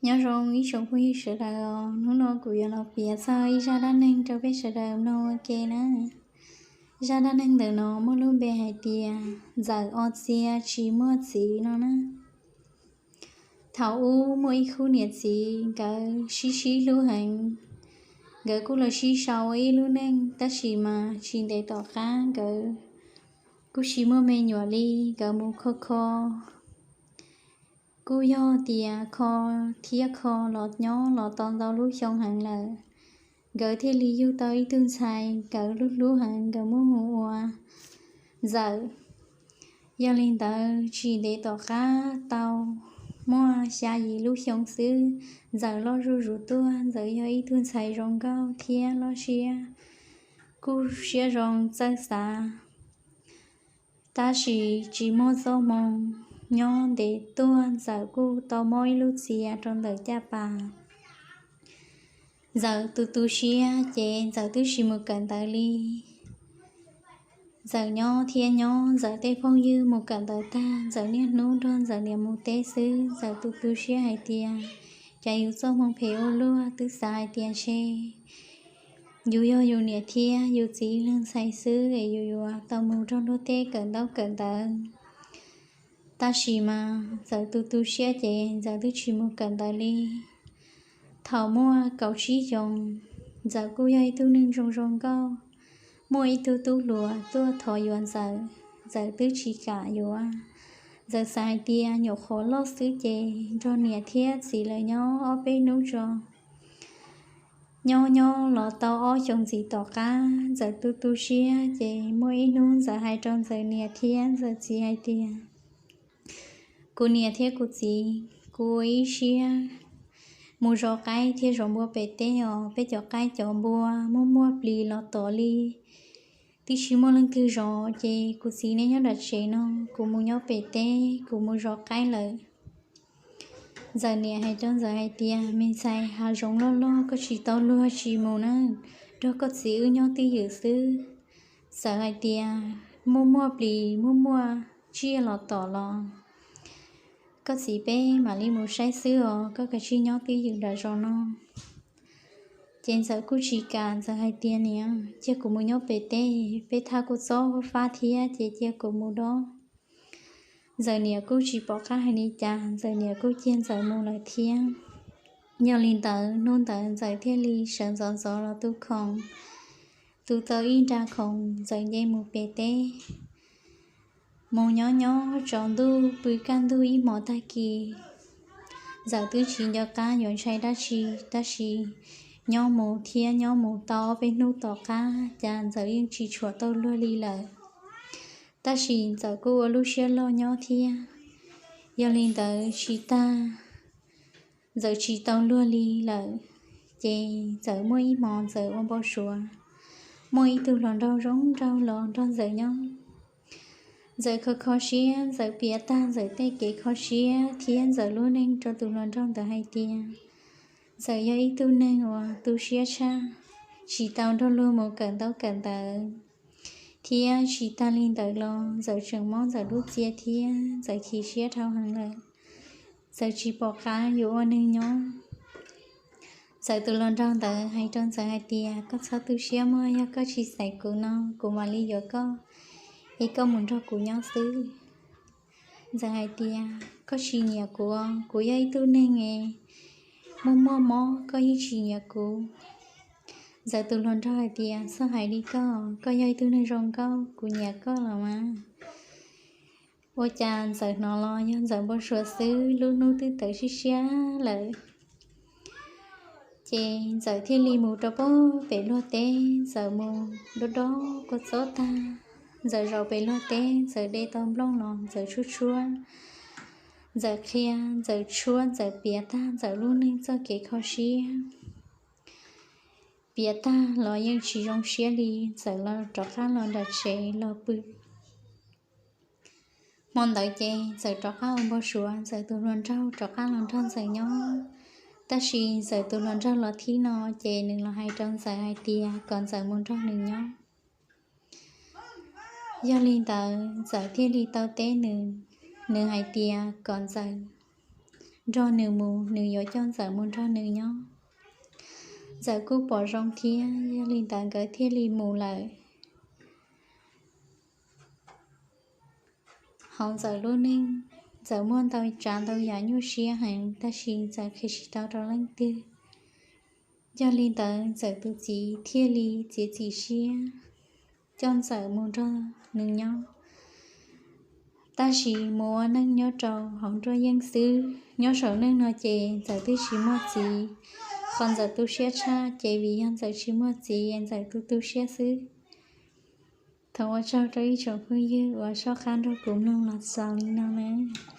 Nyob zoo ib tsoom phooj ywg sawv daws os, hnub no kuv yuav los piav txog ib zaj dab neeg rau peb sawv daws mloog ua ke na. Zaj dab neeg ntawm no muaj lub npe hais tias Ntxawm o txia tsis muaj txiv no na. Thaum ub muaj ib khub niam txiv, nkawd sib sib hlub heev. Nkawd kuj los sib sau ua ib lub neej, tab sis mas tsis ntev tom qab nkawd kuj tsis muaj me nyuam li, nkawd mus kho kho. Kuj yog tias kho thiab kho los nyob los tau ntau lub xyoo heev lawm, nkawd thiaj li yug tau ib tug ntxhais, nkawd hlub hlub heev, nkawd muab hu ua Ntxawm. Yog li ntawd tsis ntev tom qab tau muaj xya yim lub xyoo xwb, Ntxawm loj zuj zus tuaj. Ntxawm yog ib tug ntxhais zoo nkauj thiab loj siab, kuj siab zoo txawj xav. Tab sis tsis muaj txoj hmoo, nyob ntev tuaj Ntxawm kuj tau mob ib lub txia rau ntawm caj pas. Ntxawm tu tu siab ces Ntxawm twb tsis mus kawm ntawv li. Ntxawm nyob thiab nyob, Ntxawm tej phooj ywg mus kawm ntawv tag, Ntxawm niaj hnub nrog Ntxawm niam mus teb xwb. Ntxawm tu tu siab hais tias, cas yus txoj hmoo phem ua luaj, twb xav hais tias ntshe yus yog yus niam thiab yus txiv ib leeg ntxhais xwb es yus yuav tau mus nrog luag teb kawm ntaub kawm ntawv. Tab sis mas Ntxawm tu tu siab ces Ntxawm twb tsis mus kawm ntawv li. Thaum muaj kaum tsib xyoos, Ntxawm kuj yog ib tug neeg zoo zoo nkauj. Muaj ib tug tub hluas tuaj thov yuav Ntxawm, Ntxawm twb tsis kam yuav. Ntxawm xav hais tias nyuam qhuav loj xwb ces nrog niam thiab txiv lawv nyob ob peb hnub tso. Nyob nyob los tau ob xyoos ntxiv tom qab, Ntxawm tu tu siab ces muaj ib hnub Ntxawm hais rau Ntxawm niam thiab Ntxawm txiv hais tias, kuv niam thiab kuv txiv, kuv ua ib siab mus zov qaib thiab zov npua pem teb os. Peb cov qaib cov npua muaj muaj plis los tom li, twb tsis muaj leej twg zov, ces kuv txiv nej nyob nram tsev no, kuv mus nyob pem teb, kuv mus zov qaib lawm. Ntxawm niam hais rau Ntxawm hais tias, me ntxhais, hav zoov loj loj, koj tsis tau luag tsis mus na, nrog koj txiv wb nyob twj ywm xwb. Ntxawm hais tias, muaj muaj plis muaj muaj tsiaj los tom los, koj txiv peb mam li mus saib xwb os, koj kav tsij nyob twj ywm nram zos no. Ces Ntxawm kuj tsis kam, Ntxawm hais tias, niam, cia kuv mus nyob pem teb, peb thaj kuj txob fab thiab, ces cia kuv mus dob. Ntxawm niam kuj tsis pom qab hais li cas, Ntxawm niam kuj cia Ntxawm mus lawm thiab. Yog li ntawd hnub ntawd Ntxawm thiaj li sawv ntxov ntxov los tu khoom, tu tau ib nra khoom Ntxawm nce mus pem teb. Mus nyob nyob tsaus ntuj pw kaj ntug ib hmos tag kis, Ntxawm twb tsis nco qab yuav ntshai dab tsi, tab sis nyob mus thiab nyob mus tau ob peb hnub tom qab, cas Ntxawm yeej tsis tshuam tau luag li lawm. Tab sis Ntxawm kuj ua lub siab loj nyob thiab. Yog li ntawd tsis tag, Ntxawm tsis tau luag li lawm, ces Ntxawm muaj ib hmos Ntxawm ua npau suav, muaj ib tug hluas nraug zoo nraug los nrog Ntxawm nyob. Ntxawm kho kho siab, Ntxawm piav tag Ntxawm tej kev kho siab thiab Ntxawm lub neej rau tus hluas nraug ntawd hais tias, Ntxawm yog ib tug neeg uas tu siab tshaj, tsis tau nrog luag mus kawm ntaub kawm ntawv, thiab tsis tag li ntawd los Ntxawm tseem mob Ntxawm lub txia thiab Ntxawm chim siab dhau heev lawm. Ntxawm tsis pom qab yuav ua neeg nyob. Ntxawm tus hluas nraug ntawd hais rau Ntxawm hais tias, koj txhob tu siab mog, yog koj tsis xaiv kuv no kuv mam li yuav koj, es koj mus nrog kuv nyob xwb. Ntxawm hais tias, koj tsis nyiam kuv, kuv yog ib tug neeg es muaj muaj mob, koj yeej tsis nyiam kuv. Ntxawm tus hluas nraug hais tias, txhob hais li koj, koj yog ib tug neeg zoo nkauj, kuv nyiam koj los mas. Ua cas Ntxawm hnov los yog Ntxawm npau suav xwb, lub hnub twb tawm siab siab lawm. Ces Ntxawm thiaj li mus rau pem luag teb, Ntxawm mus dob dob kua txob tag, Ntxawm zaum pem luag teb, Ntxawm de tau nplooj los Ntxawm tshuab tshuab, Ntxawm qhia, Ntxawm tshuab, Ntxawm piav tag Ntxawm lub neej txoj kev kho siab. Piav tag los yeej tsis zoo siab li, Ntxawm los rov qab los nram tsev los pw. Hmo ntawd ces Ntxawm rov qab ua npau suav Ntxawm tus hluas nraug rov qab los nrog Ntxawm nyob. Tab sis Ntxawm tus hluas nraug los thib no ces nws los hais rau Ntxawm hais tias kom Ntxawm mus nrog nws nyob. Yog li ntawd Ntxawm thiaj li tau teb nws, nws hais tias kom Ntxawm nrog nws mus, nws yuav coj Ntxawm mus nrog nws nyob. Ntxawm kuj pom zoo thiab, yog li ntawd nkawd thiaj li mus lawm. Hauv Ntxawm lub neej, Ntxawm muaj ntau tsav ntau yam nyuaj siab heev, tab sis Ntxawm qhia tsis tau rau leej twg. Yog li ntawd Ntxawm tus txiv thiaj li txiav txim siab coj Ntxawm mus nrog nws nyob, tab sis mus ua neej nyob rau hauv nruab yeeb xwb. Nyob saum neej no ces Ntxawm twb tsis muaj txiv. Qhov Ntxawm tu siab tshaj ces vim yog Ntxawm tsis muaj txiv es Ntxawm tu tu siab xwb. Thov ua tsaug rau ib tsoom phooj ywg uas soj qab nrog kuv mloog los xaus li no nawb.